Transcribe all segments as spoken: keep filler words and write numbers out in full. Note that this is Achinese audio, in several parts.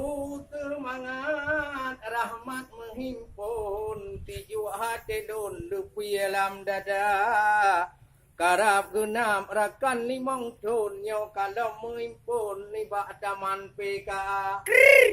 Seumangat rahmat meuhimpon, tijuek até lôn leupie lam dada. Karab geunab rakan limong thon nyoe ka lom meuhimpon nibak taman P K A.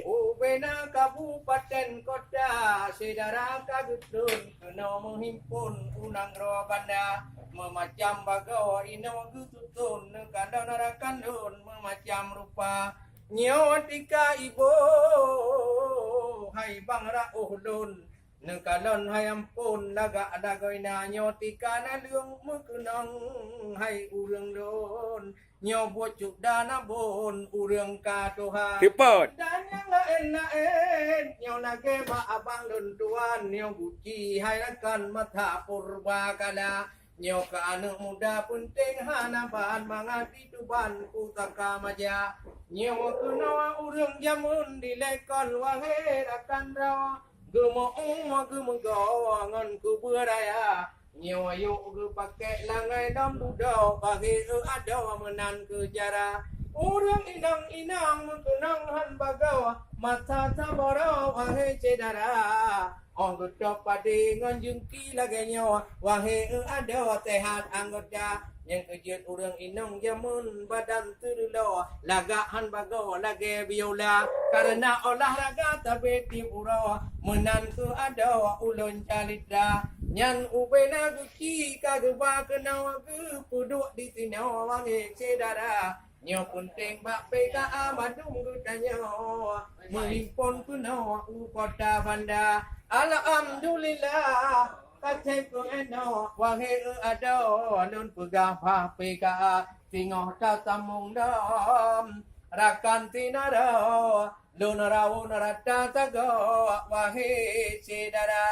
Ubena kabupaten kota, syedara ka geuthon keunoe meuhimpon u nanggroe banda. Meumacam bagoe inoe geututhon, neukalon rakan lôn meumacam rupa. Nyoe tika iboh hai bang raoh lôn, neukalon hai amphon lagak lagoina. Nyoe tika naleueng meukeunong hai ureueng lôn. Nyoe buet cok dan abon ureueng ka tuha. Teupot. Dan nyang laén-laén nyoe lagée bak abang lôn tuan, nyoe guci hai rakan mata purbakala. Nyoe keu aneuëk muda peunteng hana ban mangat dituban pusaka maja. Nyoe keunoe ureuëng jameun dilekon wahé rakan droe, geumeuueng geumeugoe ngon kubeue raya. Nyoe yôk geupakée langai dom dudoe wahé eu adoe meunan keu cara. Ureuëng inong-inong meukeunong hán bagoe masa saboh droe wahé syedara. Óh geutôb padé ngon jeungki lagée nyoe, wahé eu adoe seuhat anggota. Nyang keujeuet ureuëng inong jameun badan teuleulo, lagak hán bagoe lagée biola. Kareuna olahraga sabe tieb uroe, meunan keu adoe ulôn calitra. Nyan ubena guci ka geuba keunoe geupeuduek disinoe wahé syedara. Nyoe peunteng bak P K A mandum geutanyoe meuhimpon keunoe u kota banda. Alhamdulillah, ka sép keunoe wahé eu adoe lôn peugah bak P K A singoh tasamong dom rakan sinaro. Lôn rawon rata sagoe wahé syedara.